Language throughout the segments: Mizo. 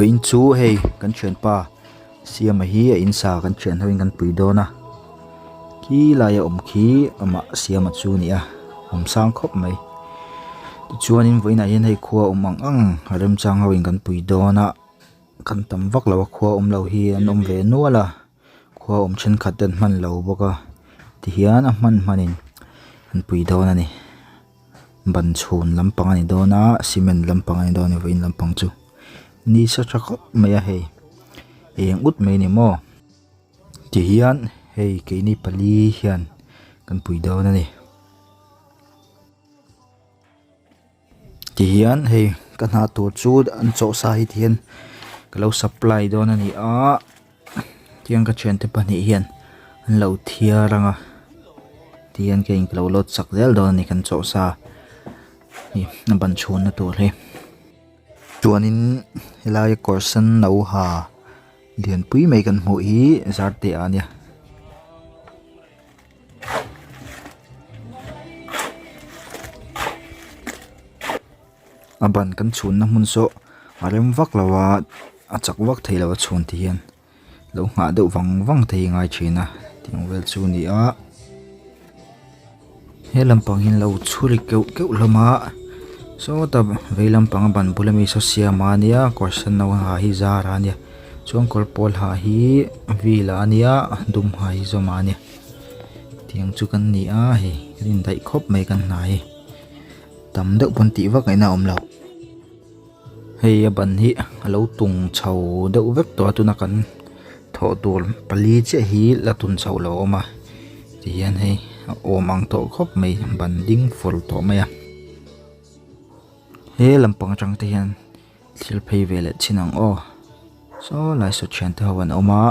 Vawiin chu hei kan thianpa Siama hi a in sa kan thian ho in kan pui dawn a khi laia awm khi amah Siama chu a ni a awm sang khawp mai tichuanin vawiinah hian hei khua awm ang ang remchang ho in kan pui dawn a kan tam vak lo a khua awm lo hi an awm ve nual a. Khua awm thenkhat te an hman lo bawk a tihian a hman hmanin an pui dawn a ni ban chhun lampang a ni dawn a cement lampang a ni dawn a ni vawiin lampang chu ni sa tha khawp mai a hei eng ut mai a ni maw tihian hei keini pali hian kan pui dawn a ni. Tihian hei ka hna tur chu an chawh sa hi tihian ka lo supply dawn a ni a tiang ka thiante pahnih hian an lo thiar ang a tihian keiin ka lo load sak zel dawn a ni kan chawh sa hi a ban chhunna tur hi chuanin helai kawr sen no ha lianpui mai kan hmuh hi zarte ah a nia. A ban kan chhunna hmun saw a rem vak lo a a chak vak thei lo a chhun ti hian lo nghah deuh vang vang te hi a ngai thin a tiang vel chu a ni a he lampang hi an lo chhu ri keuh keuh hlawm a sawta vei lampang a ban bul ami saw siam a nia kawr sen no ha hi zar a nia chuan kawr pawl ha hi vil a nia dum ha hi zawm a nia. Tiang chu kan ni a hei kan indaih khawp mai kan hna hi tam deuh pawn tih vak ngaihna a awm lo hei a ban hi a lo tung chho deuh vek tawh a tuna kan thawh tur pali chiah hi la tun chhoh loh a awm a tihian hei a awm ang tawh khawp mai ban ding fur tawh mai a he lampang atang te hian thil phei ve leh chin ang aw saw lai saw thian te ho an awm a.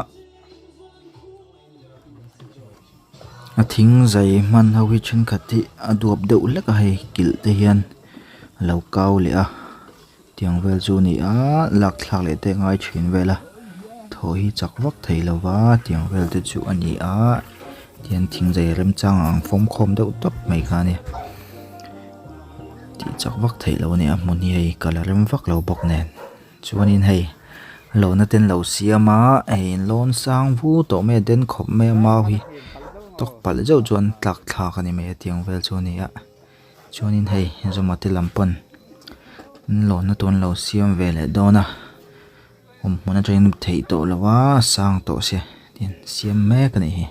A thing zai hman ho hi thenkhat hi a duap deuh hlek a hei kilh te hian a lo kau leh a tiang vel chu a ni a lak thlak leh te a ngai thin vel a thaw hi chak vak thei lo va tiang vel te chu a ni a tihian thing zai remchang ang fawm khawm deuh tawp mai kha a ni tih chak vak theih loh a ni a hmun hi hei kal a rem vak lo bawk nen. Chuanin hei lawhna te an lo siam a hei lawn sang vu tawh mai a den khawp mai a mau hi tawk palh zeuh chuan tlak thlak a ni mai a tiang vel chu a ni a chuanin hei zawma te lam pawn an lawnna tur an lo siam ve leh dawn a awm hmun atangin theih tawh lo a sang tawh sia tin siam mek a nih hi.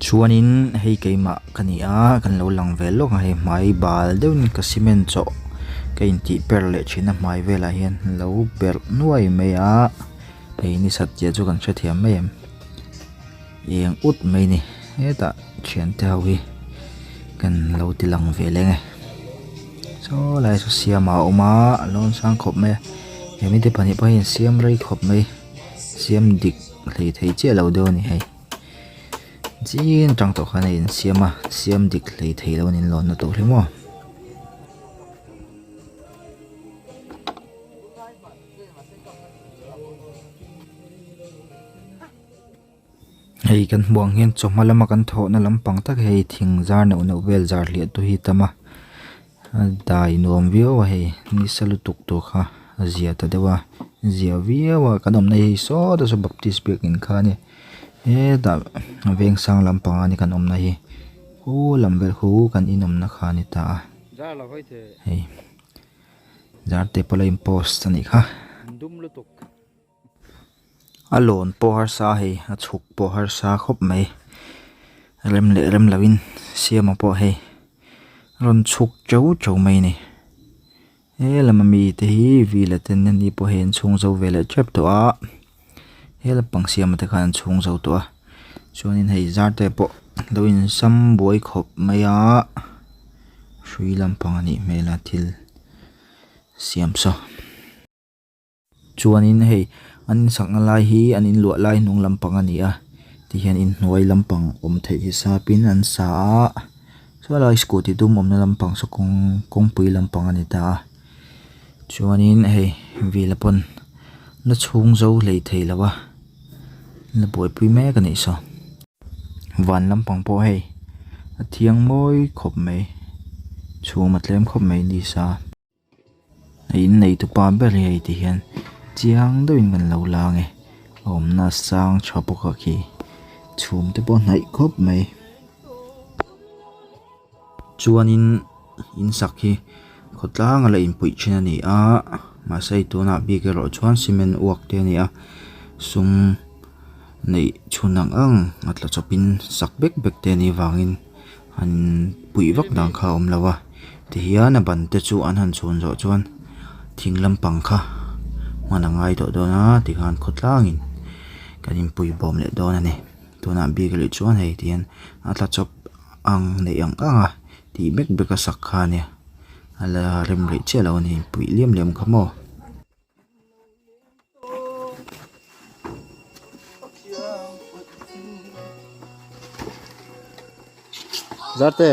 Chuanin hei keimah ka ni a kan lo lang ve lawk a hei hmai bal deuhin ka cement chawh ka intih per leh thin a hmai velah hian lo perh nuai mai a hei ni sat chiah chu kan hrethiam mai em eng ut mai ni hetah thiante ho hi kan lo ti lang ve leng e saw lai saw siam a awm a a lawn sang khawp mai a he mite pahnih pawh hi an siam rei khawp mai siam dik hlei thei chiah lo deuh a ni hei. Zing atang tawh khan a insiam a siam dik hlei thei lo a ni lawnna tur hi maw. Hei kan hmuh ang hian chawhma lama kan thawhna lampang tak hei thing zar neuh neuh vel zar hliah tu hi a tam a a dai nuam viau a hei nisa lutuk tur kha a zia ta deuh a zia viau a kan awmna hi sawtah saw baptist biakin kha a ni hetah veng sang lampang a ni kan awmna hi khu lam vel khu kan inawmna kha a ni ta a hei zarte pawh la in post a nih kha. A lawn pawh harsa a hei a chhuk pawh harsa khawp mai rem leh rem loin siama pawh hei rawn chhuk teuh teuh mai a ni he lama mite hi vila ten an ni pawh hei an chhung zo ve leh tep tawh a he lampang siama te khan an chhung zo tawh a chuanin hei zar te pawh lo insam buai khawp mai a hrui lampang a nih hmel a thil siam saw. Chuanin hei an insakna lai hi an inluah lai hnung lampang a ni a tihian inhnuai lampang awm theih hi sapin an sa a chuan lai scooty dum awmna lampang saw kawng kawngpui lampang a ni ta a chuanin hei vila pawn la chhung zo hlei thei lo a la buaipui mek a nih saw van lampang pawh hei a thiang mawi khawp mai chhum a tlem khawp mai ni sa. A in neitupa ber hi hei ti hian chiang deuhin kan lo la ang e a awmna sang tha bawk a khi chhum te pawh a hnaih khawp mai. Chuanin in sak hi khawtlang a la inpuih thin a ni a mahse hei tunah bik erawh chuan cement uak te a ni a sum neih chhun ang ang a tla chawpin sak bek bek te a nih vangin an puih vak dan kha a awm lo a tihian a ban te chu an han chhun zawh chuan thing lampang kha hman a ngai tawh dawn a tikhan khawtlangin kan inpui bawm leh dawn a ni tunah bik leh chuan hei tihian a tla chawp ang neih ang ang a tih bek bek a sak kha a nia a la rem rih chiah lo a ni puih liam liam kha maw. Zarte.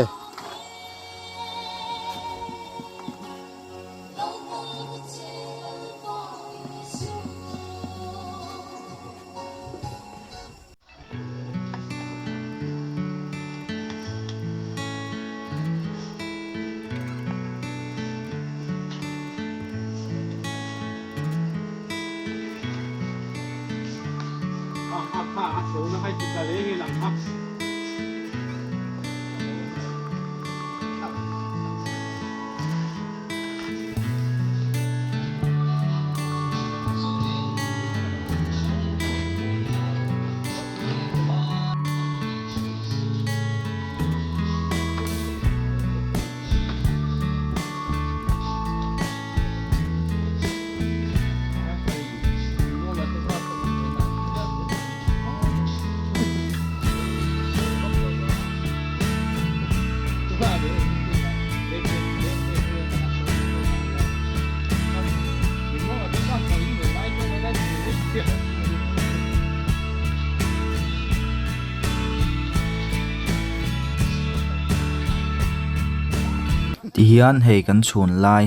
Tihian hei kan chhun lai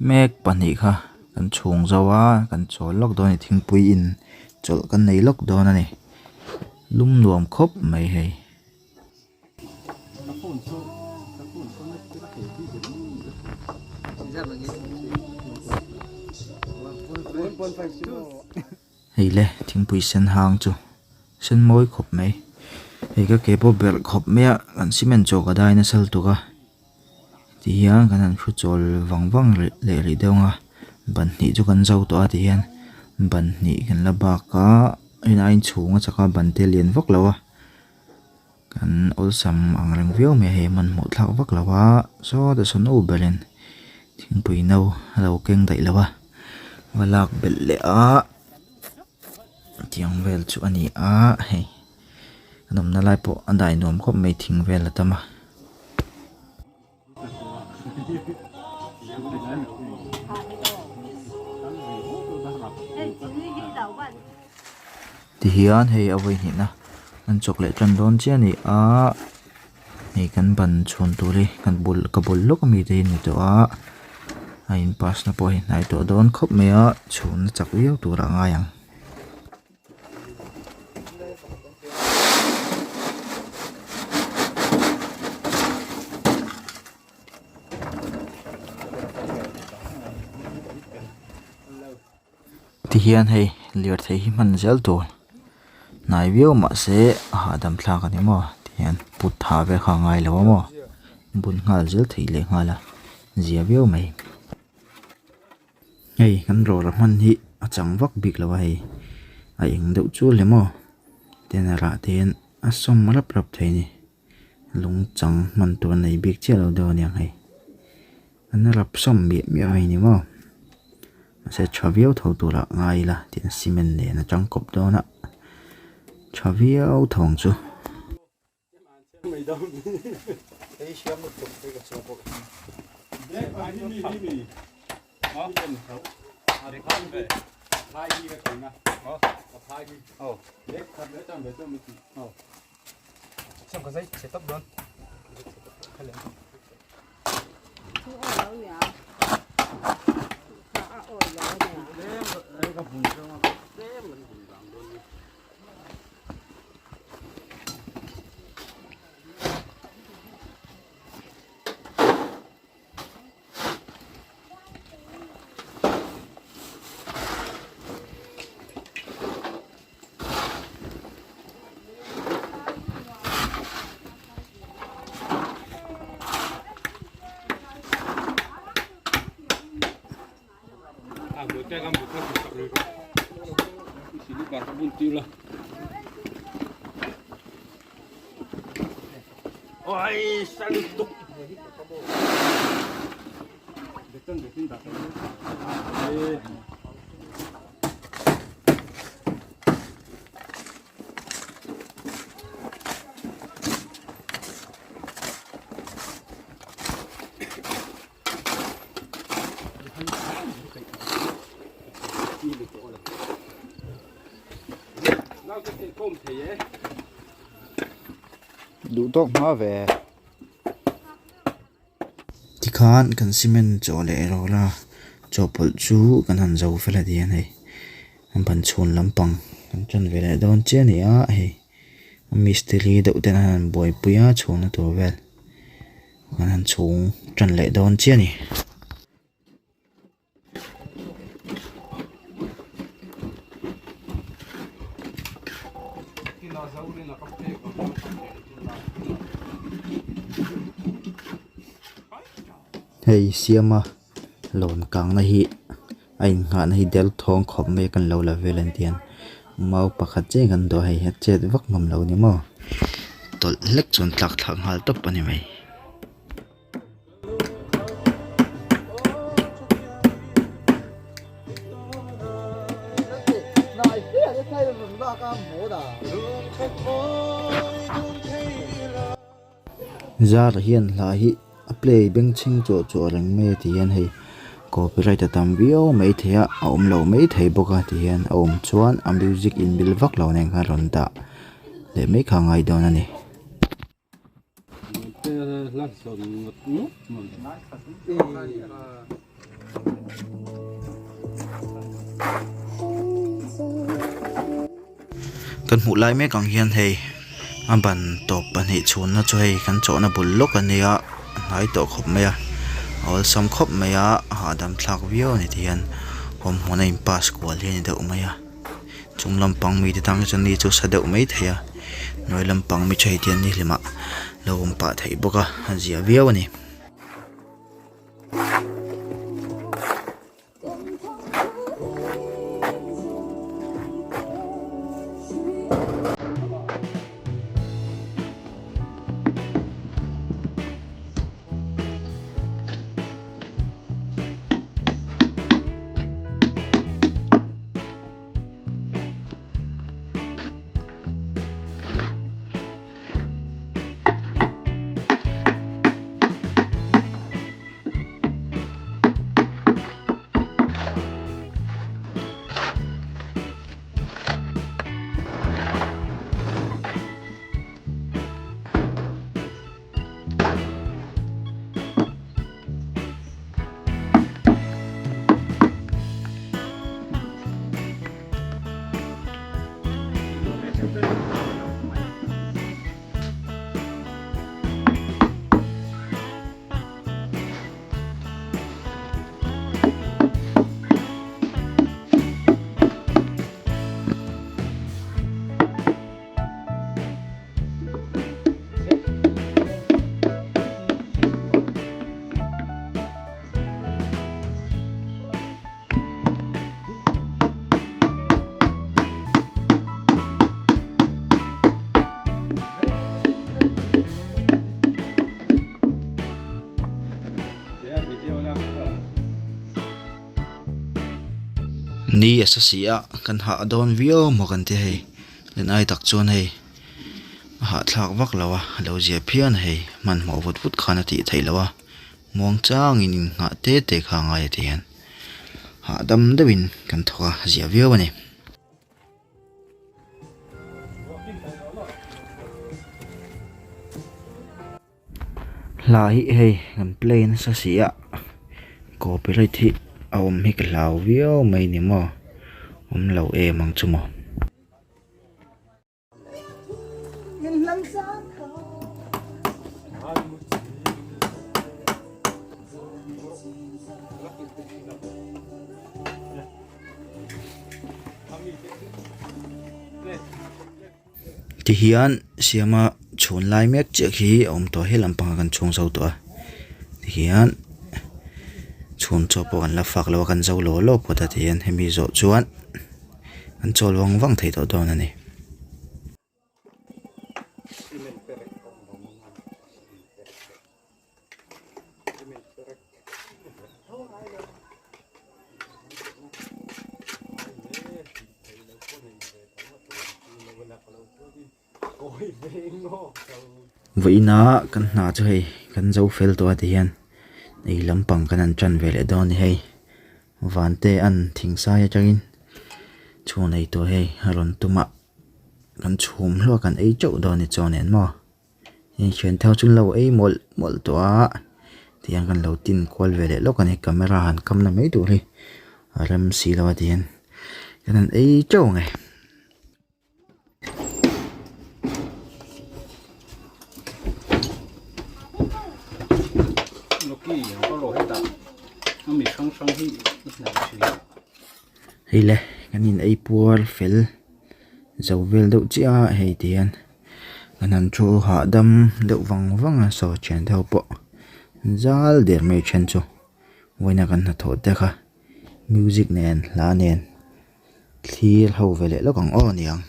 mek pahnih kha kan chhung zo a kan chawl lawk dawn a ni thingpui in chawlh kan nei lawk dawn a ni lum nuam khawp mai hei. Hei le thingpui sen hang chu sen mawi khawp mai hei ka ke pawh berh khawp mai a kan cement chaw ka dai nasa lutuk a tihian kan han hru chawl vang vang leh rih deuh ang a ban hnih chu kan zo tawh a tihian ban hnih kan la bak a hei aiin chhung a chak a ban te a lian vak lo a. Kan awlsam ang reng viau mai a hei hmanhmawh thlak vak lo a saw ta saw no berin thingpui no a lo keng daih lo a va lak belh leh a tiang vel chu a ni a hei a nawmna lai pawh a dai nuam khawp mai thing vel a tam a. Tihian hei a vawi hnihna an chawk leh tan dawn chiah a ni a hei kan ban chhun tur hi kan bul ka bul lawk ami te hi a ni tawh a a in pass na pawh hi hnai tawh dawn khawp mai a chhun a chak viau tur ah a ngai ang. Tihian hei lirthei hi hman zel tur hnai viau mahse a hahdam thlak a ni maw tihian put tha vel kha a ngai lo a maw bun nghal zel theih leh nghal a zia viau mai. Hei kan rawra hman hi a chang vak bik lo a hei a eng deuh chu le maw tin a rah te hian a sawm rap rap thei a ni lung chang hman tur a nei bik chiah lo deuh a niang hei an rap sawm miah miah mai a ni maw mahse tha viau tho turah ngai ila tin cement nen a tangkawp dawn a tha viau tho ang chu. Duh tawk hma ve. Tikhan kan cement chaw leh rawla chawhpawlh chu kan han zo fel a ti a hei an ban chhun lampang kan ṭan ve leh dawn chiah a ni a hei mistiri deuh ten an han buaipui a chhunna tur vel an han chhung ṭan leh dawn chiah a ni. Hei siama lawn kangna hi a innghahna hi derthawng khawp mai a kan lo la vel an tiang mau pakhat chiah kan dawh a hei a chet vak ngam lo ni maw tawlh hlek chuan tlak thlak nghal tawp a ni mai. Zar hian hla hi a play bengchheng chawh chawh reng mai a ti hian hei copyright a tam viau mai thei a a awm lo mai thei bawk a ti hian a awm chuan a music inmil vak lo nen khan rawn dah leh mai kha a ngai dawn a ni. Kan hmuh lai mek ang hian hei a ban tawp pahnih chhunna chu hei kan chawhna bul lawk a nia a hnai tawh khawp mai a a awlsam khawp mai a a hahdam thlak viau a ni ti hian awm hmun a in pass kual hi a ni deuh mai a. Chung lampang mite tan hi chuan ni chu sa deuh mai thei a hnuai lampang mi chu hei tian ni hlimah lo awm pah theih bawk a a zia viau a ni. Ni a sa si a kan hah dawn viau maw kan ti hei len ai tak chuan hei a hahthlak vak lo a a lo zia phian a hei hmanhmawh vut vut khan a tih theih loh a muang changin innghah te te kha a ngai a ti hian hahdam deuhin kan thawk a a zia viau a ni. Hla hi hei kan play nasa si a copyright hi a awm hi ka hlau viau mai ni maw awm lo em ang chu maw. Tihian siama chhun lai mek chiah khi a awm tawh a he lampangah kan chhung zo tawh a tihian. Chhun chaw pawh kan la fak lo a kan zo law law phawt a ti hian hemi zawh chuan an chawl vang vang thei tawh dawn a ni. Vawiina kan hna chu hei kan zo fel tawh a ti hian ei lampang kan han tan ve leh dawn a ni hei vante an thingsai atangin chhun ei tawh hei a rawn tum a kan chhum hluak kan ei teuh dawn a ni chaw nen maw heng thian thar chu an lo ei mawlh mawlh tawh a tihian kan lo tin kual ve leh lawk a ni camera han kam na mai tur hi a rem si lo a ti hian kan han ei teuh ang e. Hei le kan in ei puar fel zo vel deuh chiah a hei ti hian kan han thu hahdam deuh vang vang a saw thian te ho pawh zal der mai then chu vawiina kan hnathawh te kha music nen hla nen. Thlir ho ve leh lawk ang aw niang.